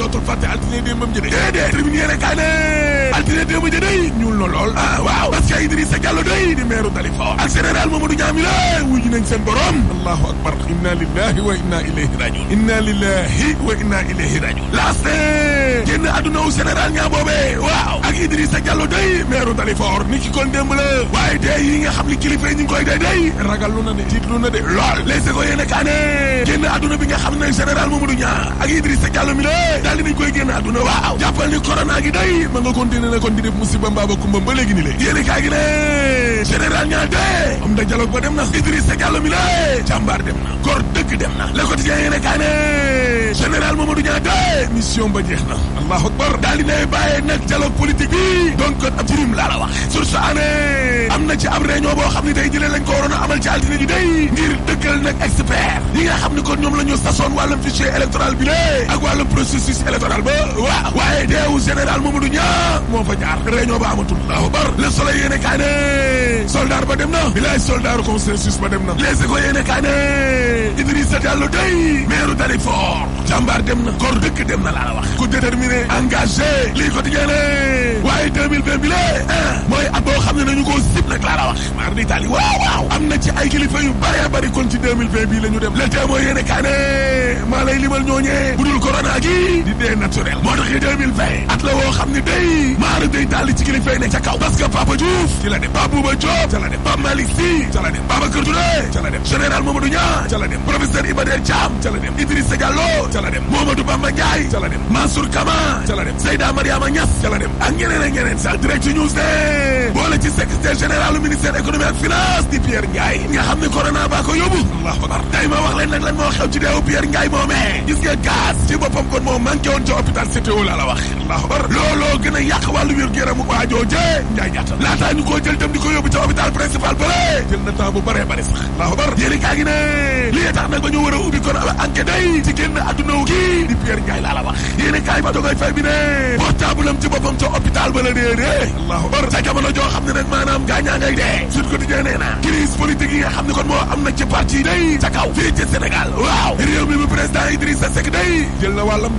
dootul fàtte altine démbam jëde déedéet tribune yéene kaay ne altine démb jëde ñuul na lool waaw parce que Idrissa Diallo day di maire Dalifort ak général Mamadou Niami la wuyu nañ seen borom allahu akbar inna lillahi wa inna ilayhi rajiun inna lillahi wa inna ilayhi rajiun laas génn àdduna wu général ñaa boobee waaw ak Idrissa Diallo day maire Dalifort ni ki kon démb la waaye dee yi nga xam ni kilifa yi ñu ngi koy day ragal lu na de tiitlu na de lool les ko yéene kaa ne génn àdduna bi nga xam ne général Mamadou Niang ak Idrissa Diallo mi la daal dinañ koy génn àdduna waaw jàppal ni corona gi day ma nga continuer na kon di def musiba mbaaba kumbam ba léegi ni lé yéene kaa gi ne général Niang de am da dialogue ba dem na Idrissa Diallo mi la jàmbaar dem na góor dëgg dem na le quotidien yéene kaa ne général Mamadou Niang de mission ba jeex na allahu akbar daal dinay bàyyee nag dialogue politique bi donc kon ab jirim laa la wax source année am na ci ab réunion boo xam ne tey jëlee lañ ko waroon a amal ci altine ji day ngir dëggal nag expert yi nga xam ne kon ñoom la ñu sasoon wàllum fichier électoral bi lée ak wàllum processus électoral ba waaw waaye deewu général Mamadou Niang moo fa jaar réunion ba amatul allahu akbar le soleil yéene kaa ne soldat ba dem na bilaay soldat consensus ba dem na les éco yéene kaa ne Idrissa Diallo day maire Dalifort jàmbaar dem na góor dëkk dem na laa la wax ku déterminé engagé lii ko tijee waaye 2020 bi lée mooy at boo xam ne nañu ko sib nag laa la wax mar di tali waaw am na ci ay kilifa yu bëree bëri kon ci 2020 bii la ñu dem le témoin yéene kaa ne maa lay limal ñooñee budul corona gi di dee naturel moo tax 2020 at la woo xam ne day maara day tali ci kilifa yi nekk ca kaw parce que Papa Diouf ci la dem Pape Bouba Diop ca la dem Pape Malick Sy ca la dem Babacar Touré ca la dem général Mamadou Niang ca la dem professeur Iba Der Thiam ca la dem Idrissa Diallo ca la dem Mamadou Bamba Ndiaye ca la dem Mansour Kama ca la dem Seyda Mariama Niass ca la dem ak ñeneen ak ñeneen sax direct news ne boole ci secrétaire général ministère économie ak finance di Pierre Ndiaye nga xam ne corona baa ko yóbbu allahu akbar tey ma wax leen nag lan moo xew ci deewu Pierre Ndiaye moomee gis nga gaz ci boppam kon moo manqué woon ci hôpital CTO laa la wax allahu akbar looloo gën a yàq wàllu wér gu yaramu waajoo jee Ndiaye jaata laataa ñu koo jël dem di ko yóbbu ci hôpital principal ba jël na temps bu bëree bëri sax allahu akbar yéeni kaa gi ne lii tax nag ba ñu war a ubbi kon enquête day ci génn adduna wu kii di Pierre Ndiaye laa la wax yéeni kaay ba dogoy fay bi ne portable am ci boppam ca hôpital ba la réeree allahu akbar ca jamono joo xam ne nag maanaam gaañaa ngay dee Sud Quotidien nee na crise politique yi nga xam ne kon moo am na ci parti day ca kaw fii ci Sénégal waaw réew mi bu président Idrissa Seck day jël na wàllam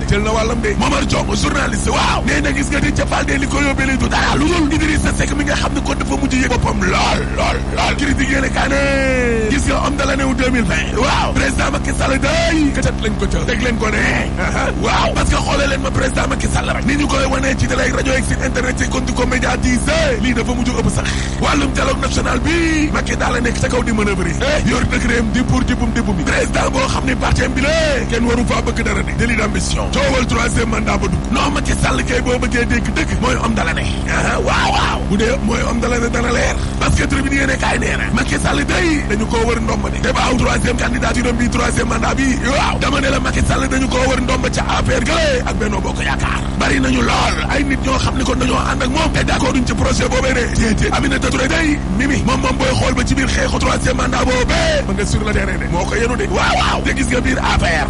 de Momar Diong journaliste waaw nee na gis nga di ca fal de li ko yóbbee li du dara lu dul Idrissa Seck mi nga xam ne kon dafa mujj yëg boppam lool critique yéene kaa ne gis nga homme de l'année wu 2020 waaw président Macky Sall day këtat lañ ko ca teg leen ko ne waaw parce que xoolee leen ma président Macky Sall rek ni ñu koy wanee ci télé rajo ak site internet ci kon di ko médiatiser lii dafa mujj ëpp sax wàllum dialogue national bi Macky daal la nekk ca kaw di manœuvrer yor décret di pour di bum bi président boo xam ne parti bi la kenn waru faa bëgg dara de délit d'ambition coowal troisième mandat ba dugg non Macky Sall kay boo bëggee dégg dëgg mooy homme de l'année waaw bu dee mooy homme de l'année dana leer parce que tribune yéene kaay nee na Macky Sall day dañu koo wër ndomba de débat troisième candidature bi troisième mandat bi waaw dama ne la Macky Sall dañu koo wër ndomba ca APR gële ak Benno Bokk Yaakaar bari nañu lool ay nit ñoo xam ne kon dañoo ànd ak moom te d'accord duñ ci projet boobee de déedéet Aminata Touré day mimi moom booy xool ba ci biir xeexu troisième mandat boobee ma nga sur le terrain de moo ko yenu de waaw te gis nga biir APR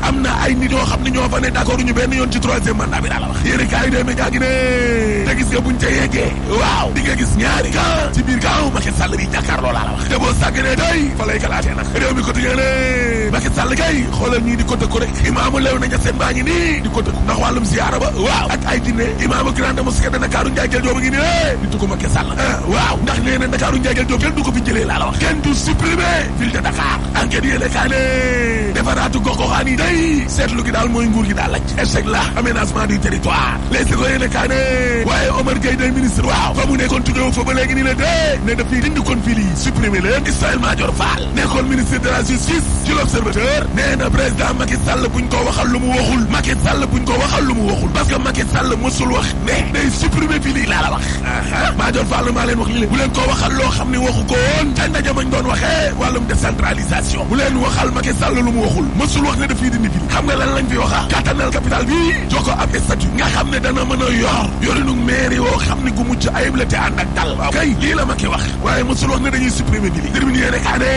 am na ay nit ñoo xam ne ñoo fa ne d'accord duñu benn yoon ci troisième mandat bi daa la wax yéene kaay de média gi ne te gis nga buñ ca yeggee waaw di nga gis ñaari camp ci biir camp Macky Sall bi jàkkaarloo laa la wax te boo sàgganee day fa lay kalaatee nag réew mi quotidien ne Macky Sall kay xoolal ñii di ko tëkku rek imaamu leew na ña seen baa ngi nii di ko tëkku ndax wàllum ziyaara ba waaw ak ay dinne imaamu grande mosquée de Ndakaaru Ndiaye Diop ngi nii di tukku Macky Sall waaw ndax nee na Ndakaaru Ndiaye Diop kenn du ko fi jëlee laa la wax kenn du supprimer ville de Dakar enquête yéene kaa ne defaraatu gox-goxaan yi day seetlu gi daal mooy nguur gi daal laaj échec la aménagement du territoire les ko yéene kaa ne waaye Omar Gueye day ministre waaw fa mu nekkoon tuddee fa ba léegi nii la dee ne daf dindi kon fii lii supprimer leen Ismaïla Madior Fall nekkoon ministre de la justice ci l'Observateur nee na président Macky Sall buñ ko waxal lu mu waxul Macky Sall buñ ko waxal lu mu waxul parce que Macky Sall mësul wax ne day supprimer fii lii laa la wax Madior Fall maa leen wax li leen bu leen ko waxal loo xam ne waxu ko woon ca ndaje mañ doon waxee wàllum décentralisation bu leen waxal Macky Sall lu mu waxul mësul wax ne daf fii dindi fii xam nga lan lañ fi waxa kattanal capital bi joko ab statut nga xam ne dana mën a yorinu maire yoo xam ne gu mucc ayib la te ànd ak dal kay lii la Macky wax waaye mësul wax ne dañuy supprimer bi li terminé rek ane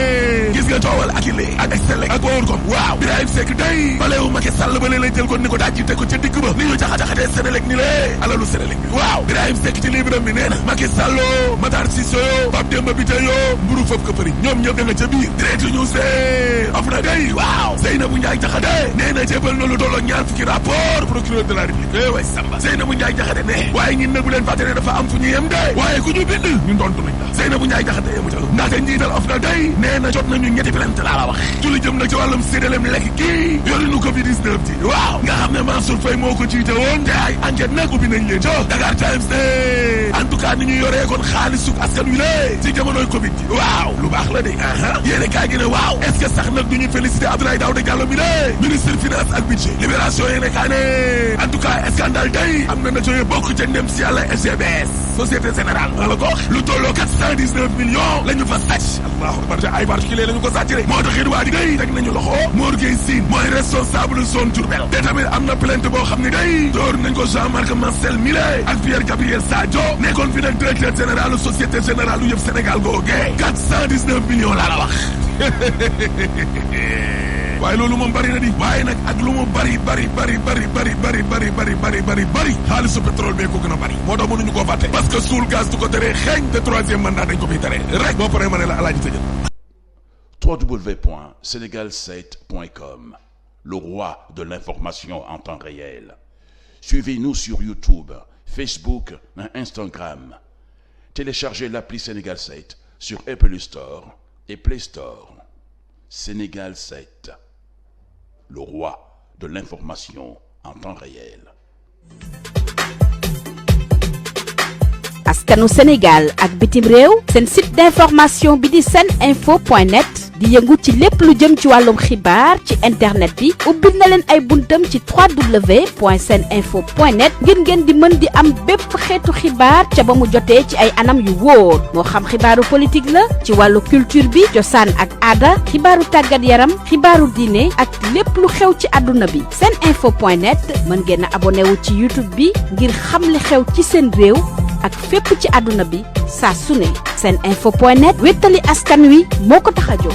gis nga coowal ak ile ak Excelec ak Powercom waaw Birahim Seck day palewu Macky Sall ba leen la jël ko ni ko dajji te ko ca digg ba ni ñu jaxa-jaxatee Sénélec ni lée alalu Sénélec bi waaw Birahim Seck ci livre bi nee na Macky Sall Matar Cissé yo Pape Demba Bitèye yo mburu fëf ko përi ñoom ñëpp da nga ca biir direct ñu see of na day waaw Seynabou Ndiaye Diakhaté nee na jébal na lu tolloo ñaar fukki rapport procureur de la République way Samba Seynabou Ndiaye Diakhaté ne waaye ñun nag bu leen fàtte ne dafa am fu ñu yem de waaye ku ñu bind ñun tontu nañ la Seynabou Ndiaye Diakhaté yemu ca ndaxte njiital of na day nee na jot nañu ñetti plainte laa la wax ci lu jëm nag ci wàllum séddaleem lekk kii yorinu Covid-19 ji waaw nga xam ne Mansour Faye moo ko jiite woon te ay enquête nag ubbi nañ leen ca Dakar Times ne en tout cas ni ñu yoree kon xaalisu askan wi lée ci jamonoy Covid ji waaw lu baax la de yéene kaay gi ne waaw est-ce que sax nag du ñu félicité Abdoulaye Daouda Diallo mi de ministre finance ak budget libération yéene kaay ne en tout cas scandale day am na na coye bokk ca ndem si yàlla SGBS Société Générale maa la ko wax lu tolloo 419 millions la ñu fa sàcc allahu akbar te ay particulier la ñu ko sàcc rek moo tax it waa di day teg nañu loxo Mor Gueye Sine mooy responsable zone Diourbel te tamit am na plainte boo xam ne day door nañ ko Jean-Marc Marcel Millet ak Pierre Gabriel Sadio nekkoon fi nag directeur général Société Générale u yëpp Sénégal googee 419 millions laa la wax waaye loolu moom bari na di waaye nag ak lu mu bari xaalisu pétrole bee ko gën a bari moo tax mënuñu koo fàtte parce que suul gaz du ko teree xeeñ te troisième mandat dañ ko fiy tere rek boo paree ma ne la alaaji tëjal www.senegal7.com, le roi de l'information en temps réel. Suivez-nous sur YouTube, Facebook et Instagram. Téléchargez l'appli Sénégal 7 sur Apple Store et Play Store. Sénégal 7, le roi de l'information en temps réel. askanu Sénégal ak bitim réew seen site d'information bi di seninfo.net di yëngu ci lépp lu jëm ci wàllum xibaar ci internet bi ubbil na leen ay buntam ci www.seninfo.net ngir ngeen di mën di am bépp xeetu xibaar ca ba mu jotee ci ay anam yu wóor moo xam xibaaru politique la ci wàllu culture bi cosaan ak aada xibaaru tàggat yaram xibaaru diine ak lépp lu xew ci àdduna bi seninfo.net mën ngeen a abonné wu ci YouTube bi ngir xam li xew ci seen réew ak fépp ci àdduna bi saa su ne seninfo.net wéttali askan wi moo ko tax a jóg